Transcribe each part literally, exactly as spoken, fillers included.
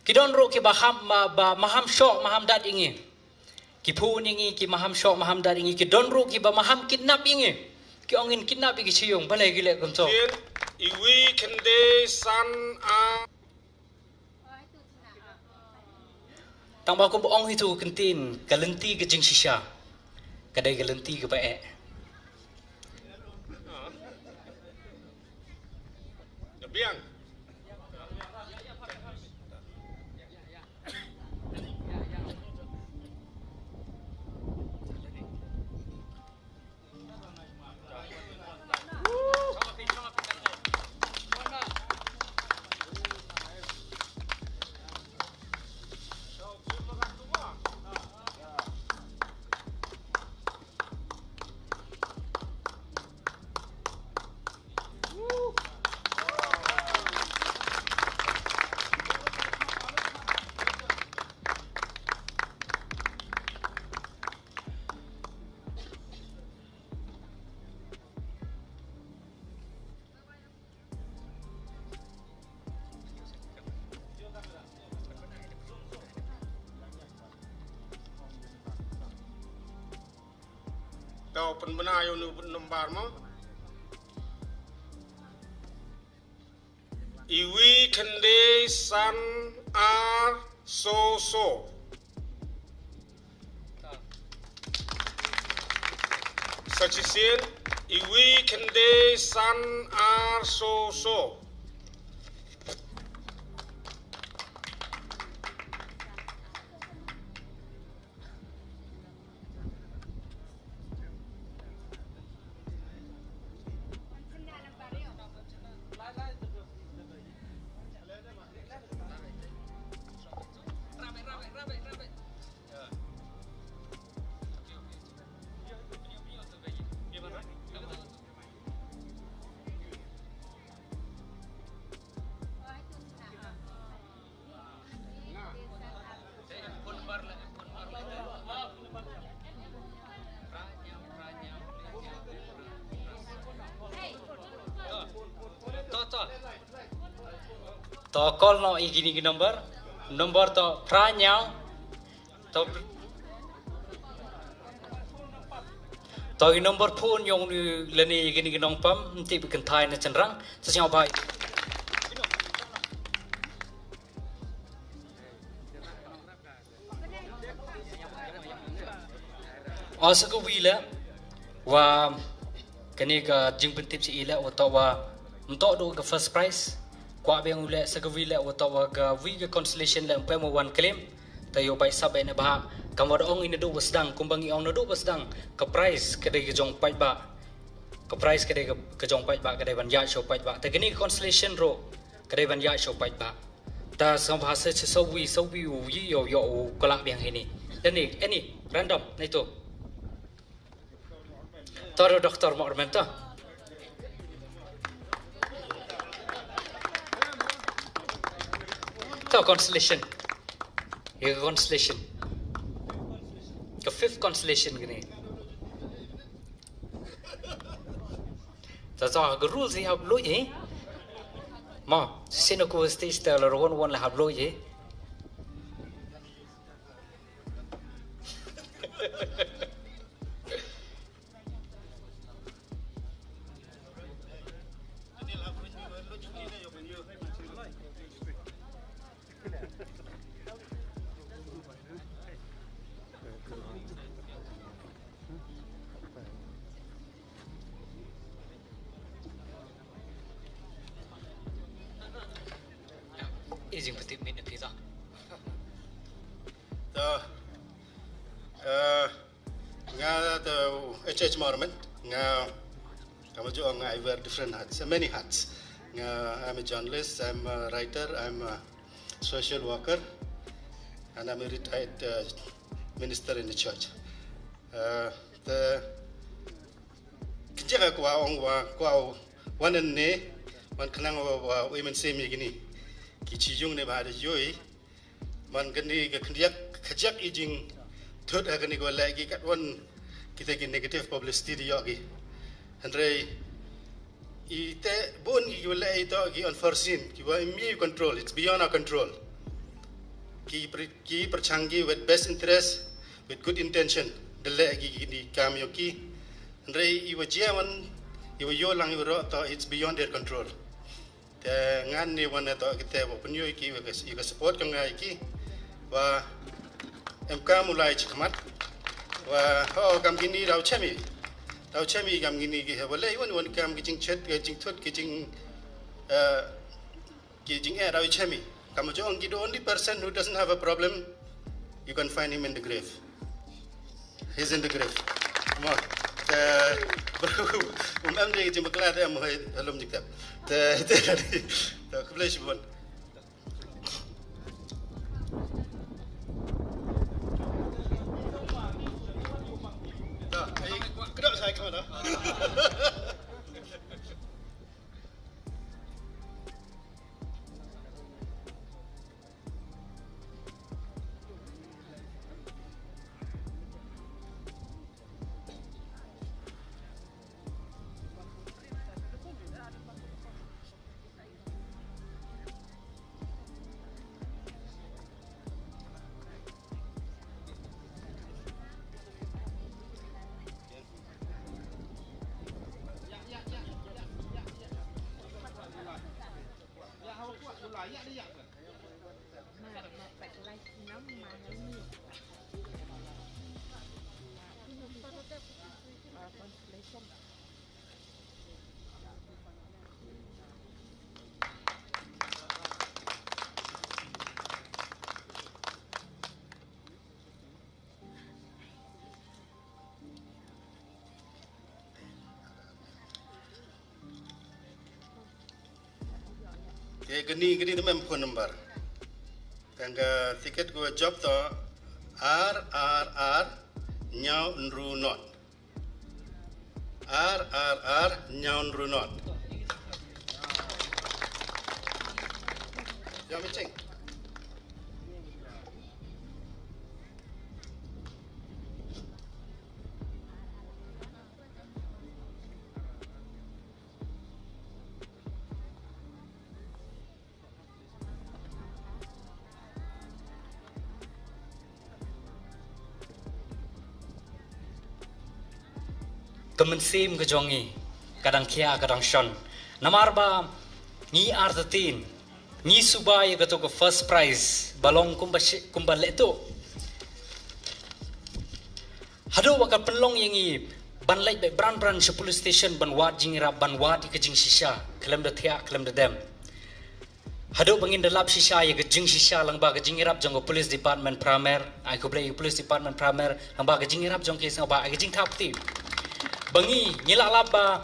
Ki don ruh kiba ham, ma, ba maham shoh maham dat ïa ngi. Ki phone ïa ngi, ki maham shoh maham dat ïa ngi. Ki don ruh kiba maham kidnap ïa ngi. Ki ong ngin kidnap ïa ki sha ïing, balei ki leh kumto? Iwi khyndai san ar. Tang ba kumba ong itu ka ktien, ka lynti ka jingshisha ka dei ka lynti kaba eh. Ka biang. To pynbna ïa u number mo. Iwi khyndai san ar so so. Sa shisien, iwi khyndai san ar so so. To, to. To call noh ïa kine ki number. Number to phra hynñiew. To, to ki number phone jong u lane ïa kine ki nongpam, ym tip kynthai ne shynrang, sa sngewbha. O, sa kawi leh wa kane ka jingpyntip sha i leh wa toh wa ym toh duh ka first prize. Kwah biang u leh sa kawi leh wa toh wa kawi ka consolation leh ym poi mo wan claim. Te ïoh bai sap bai na bha. Kam wa da ong i naduh ba sdang, kumba ngi ong naduh ba sdang, ka prize ka dei ka jong paidbah. Ka prize ka dei ka, ka jong paidbah, ka dei ban ïaid sha paidbah. Te kane ka consolation ruh ka dei ban ïaid sha paidbah. Ta sngewbha sa, sa, sawi, sawi u yi ïoh, ïoh u kwah biang hini. Te ni, eh, ni, random, na ito. To, Doctor Mormon to. To, consolation. Ïa ka consolation. Ka fifth consolation kane. Ta, ta, ka rules hi hap lut hi. Ma, shisien ko stage ta la wan wan la hap lut hi. Ijing putih minit kita. Ta, eh, nga ta H H Mormon, nga, kama ju ong, I wear different hats, many hats. Nga, I'm a journalist, I'm a writer, I'm a social worker, and I'm a retired, uh, minister in the church. Uh, the, kynja ka kwah ong wa, kwah wan ne, wan khnang wa, wa, wi men sem ye kini. Ki chi jung ne ba da yoi, man kani ka khyndiak, khajak i jing thut ha kani ko leh ki katwan kita ki negative publicity di yoh ki. Hynrei ite bun ki wa leh ito ki unforeseen, ki wa ym i control, it's beyond our control. ki pyrshang ki with best interest, with good intention, da leh ki kine ki kam ïa ki. Hynrei iwa jia wan, iwa ïoh lang iwa roh to, it's beyond their control. Te ngan ne wan to kite wa pynyoh ki wa ka support ka ngai ki wa em kam u lai chikmat wa ho kam kini rau chemi, rau chemi kam kini ki he wa le wan wan kam ki jing chet ki jing thut ki jing eh, ki jing eh rau chemi. Kam jong ki, the only person who doesn't have a problem, you can find him in the grave. He's in the grave. Mo. Te bro, um em de jing bakla te mo hai halom jikap. Te te te khublei shibun. Ta ai kdo sai kamera. Te kani kani te mem phone number. Tang ka ticket ko job to R R R nyaw nru not. R R R nyaw nru not. Ya mecheng. Ka mynsiem ka jong ngi ka dang khia ka dang shon. Namar ba ngi artatien ngi suba ïa kato ka first prize ba long kumba shi- kumba lehto. Haduh ba ka pynlong ïa ngi ban leit beit bran bran sha police station ban wad jingïarap ban wad ïa ka jingshisha khlem da thiah khlem da dem. Haduh ba ngin da lap shisha ïa ka jingshisha lyngba ka jingïarap jong ka police department Pramer, ai khublei ïa ka police department Pramer lyngba ka jingïarap jong ki sngewbha ai ka jingthap kti. Ba ngi ngi la lap ba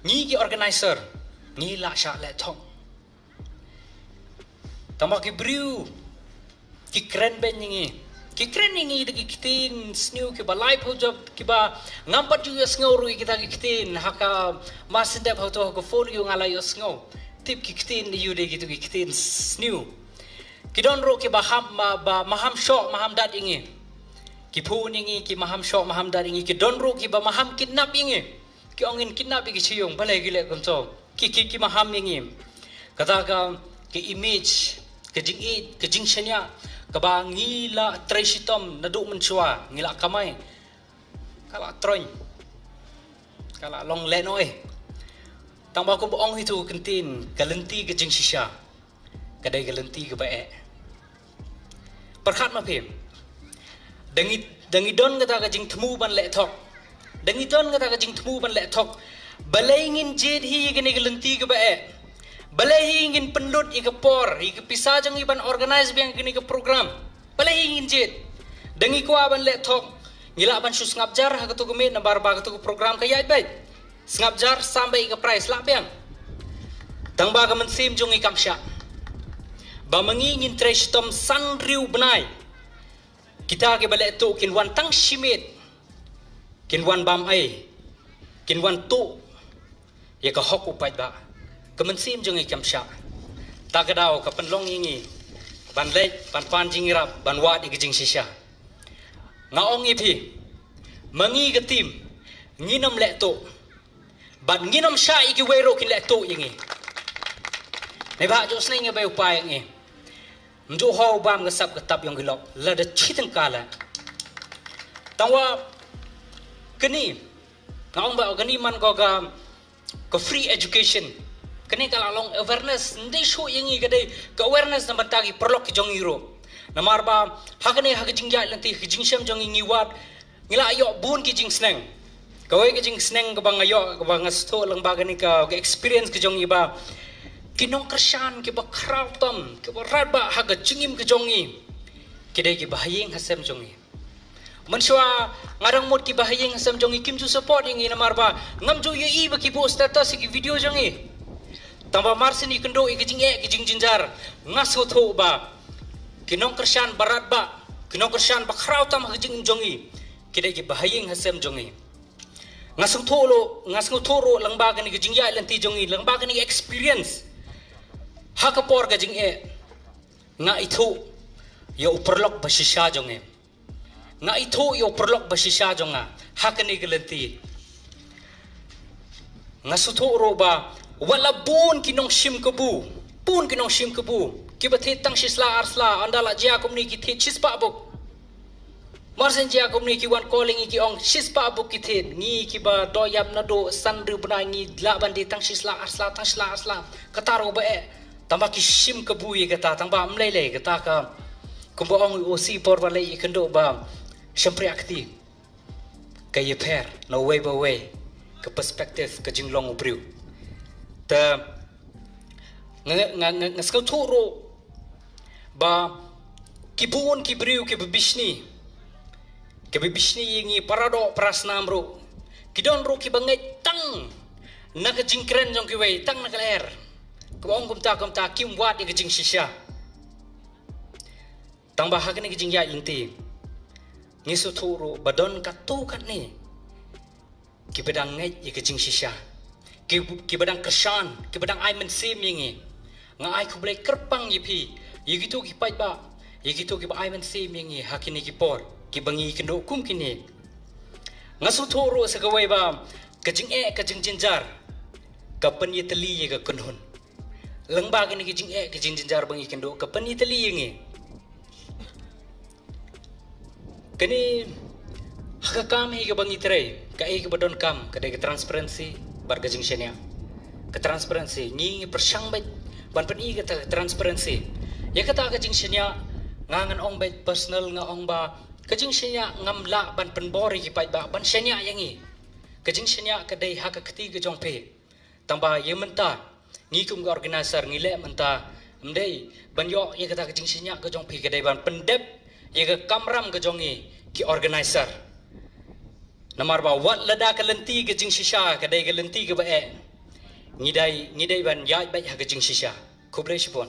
ngi ki organizer ngi la shah leh thok. Tangba ki briew ki kren beiñ ïa ngi. Ki kren ïa ngi da ki ktien sniew kiba laiphew jop kiba ngam pat ju ïohsngew ruh ïa kita ki ktien ha ka marsien dep hato ha ka phone ïoh nga la ïohsngew. Tip ki ktien ïa u dei kito ki ktien sniew. Ki don ruh kiba ham ba, ba maham shoh maham dat ïa ngi. Ki phone ïa ngi ki maham shoh maham dat ïa ngi. Ki don ruh kiba maham kidnap ïa ngi. Ki ong ngin kidnap ïa ki sha ïing, balei ki leh kumto? Ki, ki, ki maham ïa ngi. Kata ka, ka image, ka jingïeit, ka jingshaniah kaba ngi la trei shitom naduh mynshuwa, ngi la kamai. Ka la troiñ. Ka la long lehnoh. Tangba kumba ong ïa uto u kyntien, ka lynti ka jingshisha ka dei ka lynti kaba eh. Pyrkhat ma phi. Da ngi, da ngi don kata ka jingthmu ban leh thok. Da ngi don kata ka jingthmu ban leh thok. Balei ngin jied hi ïa kane ka lynti kaba eh? Balei hi ngin pynlut ïa ka por, ïa ka pisa jong ngi ban organize biang kane ka program? Balei hi ngin jied? Da ngi kwah ban leh thok. Ngi lah ban shu sngap jar ha kato ka miet namar ba kato ka program ka ïaid beit. Sngap jar sam beit ïa ka prize lah biang. Tangba ka mynsiem jong ngi kam shah. Ba ma ngi ngin trei shitom san hynriew bnai. Kita kiba leh tuh kin wan tang shimet. Kin wan bam ei. Kin wan tuh ïa ka hok u paidbah. Ka mynsiem jong ngi kam shah. Ta ka daw ka pynlong ïa ngi ban leit ban pan jingïarap ban wad ïa ka jingshisha. Nga ong ïa phi, ma ngi ka team ngin ym leh tuh. Bad ngin ym shah ïa kiwei ruh kin leh tuh ïa ngi. Neibhah juh sneng ïa bai u pai ïa ngi. Ndu ho bam ka sap ka tap yong ki lok la da chi tang ka la. Tang wa kani nga ong ba kani man ko ka ka free education. Kani ka la long awareness, ndi shu yang i ka dei ka awareness na banta ki perlok ki jong i ro. Namar ba ha kani ha ka jingjaid lenti ka jingshem jong i ngi wat ngi la ïoh bun ki jingsneng. Kawei ka jingsneng kaba nga ïoh kaba nga sngewthuh lang ba kani ka, ka experience ka jong i ba ki nongkyrshan kiba khraw tam kiba rat ba ha ka jingim ka jong i ki dei kiba ha ïing ha sem jong i. Mynshuwa nga dang mut kiba ha ïing ha sem jong i kim ju support ïa ngi namar ba ngam ju ïohi ba ki buh status ïa ki video jong i. Tang ba mar sien i kynduh ïa ki jingeh ki jingjynjar nga sngewthuh ba ki nongkyrshan ba rat ba ki nongkyrshan ba khraw tam ha ka jingim jong i ki dei kiba ha ïing ha sem jong i. Nga sngewthuh ruh nga sngewthuh ruh lang ba kani ka jingjaid lenti jong i lang ba kani ka experience ha ka por ka jingeh nga ithuh ïa u perlok ba shisha jong i. Nga ithuh ïa u perlok ba shisha jong nga ha kani ka lenti. Nga sngewthuh ruh ba wat la bun ki nongshim kabu bun ki nongshim kabu kiba thied tang shi sla ar sla ynda la jia kumne ki thied shispah buk. Mar sien jia kumne ki wan calling i ki ong shispah buk ki thied ngi kiba doh ïap naduh san ri bnai ngi lah ban die tang shi sla ar sla tang shi sla ar sla. Kata ruh ba eh tang ba ki shim kabu ïa kata tang ba ym lei lei kata ka kumba ong i o si por ba lei i kynduh ba shympriah kti. Ka ïapher na uwei ba uwei ka perspective ka jinglong u briew. Te nga nga nga sngewthuh ruh ba ki bun ki briew kiba bishni kiba bishni ïa ngi para doh para snam ruh ki don ruh kiba ngeit tang na ka jingkren jong kiwei tang na ka lyer. Kaba ong kumta kumta kim wad ïa ka jingshisha. Tang ba ha kane ka jingïaid lynti ngi sngewthuh ruh ba don katto katne kiba dang ngeit ïa ka jingshisha, kiba dang kyrshan, kiba dang ai mynsiem ïa ngi. Nga ai khublei kyrpang ïa phi, ïa kito ki paidbah, ïa kito kiba ai mynsiem ïa ngi ha kine ki por kiba ngi kynduh kum kine. Nga sngewthuh ruh sa kawei ba ka jingeh ka jingjynjar ka pynïatylli ïa ka kynhun. Lyngba kine ki jingeh ki jingjynjar ba ngi kynduh ka pynïatylli ïa ngi. Kane ha ka kam hi kaba ngi trei, kaei kaba donkam ka dei ka transparency bad ka jingshaniah. Ka transparency ngi ngi pyrshang beit ban pyni kata ka transparency. Ïa kata ka jingshaniah nga ngan ong beit personal nga ong ba ka jingshaniah ngam lah ban pynbor ïa ki paidbah ban shaniah ïa ngi. Ka jingshaniah ka dei ha ka kti ka jong phi. Tang ba ïa mynta ngi kum ka organizer ngi leh mynta ym dei ban ïoh ïa kata ka jingshaniah ka jong phi ka dei ban pyndep ïa ka kamram ka jong ngi ki organizer. Namar ba wat lada ka lynti ka jingshisha ka dei ka lynti kaba eh ngi dei ngi dei ban ïaid beit ha ka jingshisha. Khublei shibun.